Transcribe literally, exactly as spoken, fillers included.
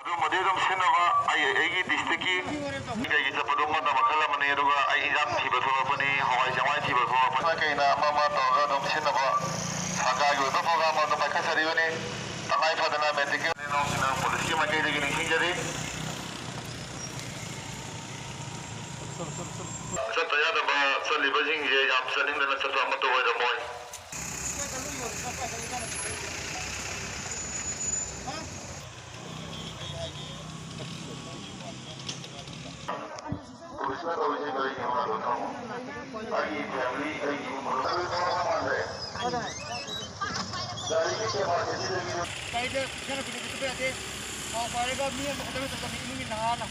ꯑꯗꯨꯝꯕꯗꯤ ꯑꯗꯨꯝ ꯁꯤꯖꯤꯟꯅꯕ, ꯑꯩ, ꯑꯩꯒꯤ ꯗꯤꯁꯇ꯭ꯔꯤꯛꯀꯤ ꯀꯩꯒꯤ ꯆꯠꯄꯗꯣ ꯑꯃꯅ ꯃꯈꯜ ꯑꯃꯅꯤ, ꯑꯗꯨꯒ ꯑꯩ ꯏꯟꯖꯥꯡ ꯊꯤꯕ ꯊꯣꯛꯂꯛꯄꯅꯤ, ꯍꯋꯥꯏ ꯆꯦꯡꯋꯥꯏ ꯊꯤꯕ ꯊꯣꯛꯂꯛꯄꯅꯤ, ꯀꯩꯅ ꯑꯃ ꯑꯃ ꯇꯧꯔꯒ ꯑꯗꯨꯝ ꯁꯤꯖꯤꯟꯅꯕ ꯁꯔꯀꯥꯔꯒꯤ ꯑꯣꯏꯕ ꯄ꯭ꯔꯣꯒ꯭ꯔꯥꯝ ꯑꯗꯨꯝ ꯄꯥꯏꯈꯠꯆꯔꯤꯕꯅꯤ꯫ ꯇꯉꯥꯏ ꯐꯗꯅ ꯃꯦꯗꯤꯀꯦꯜ ꯏꯅꯥꯎꯁꯤꯡꯅ ꯄꯨꯂꯤꯁꯀꯤ ꯃꯥꯏꯀꯩꯗꯒꯤ ꯅꯤꯡꯁꯤꯡꯖꯔꯤ꯫ ꯆꯠꯇ ꯌꯥꯗꯕ ꯆꯠꯂꯤꯕꯁꯤꯡꯁꯦ ꯌꯥꯝ ꯆꯠꯅꯤꯡꯗꯅ ꯆꯠꯄ ꯑꯃꯠꯇ ꯑꯣꯏꯔꯝꯃꯣꯏ꯫ ꯒꯥꯔꯤꯗ ꯏꯁꯥꯅ ꯄꯨꯊꯣꯛꯄ ꯌꯥꯗꯦ꯫ ꯊꯥꯎ ꯄꯥꯏꯔꯒ ꯃꯤ ꯑꯃꯈꯛꯇ ꯅꯠꯇ꯭ꯔꯒ ꯃꯤ ꯏꯃꯨꯡꯒꯤ ꯅꯍꯥ ꯑꯃ꯫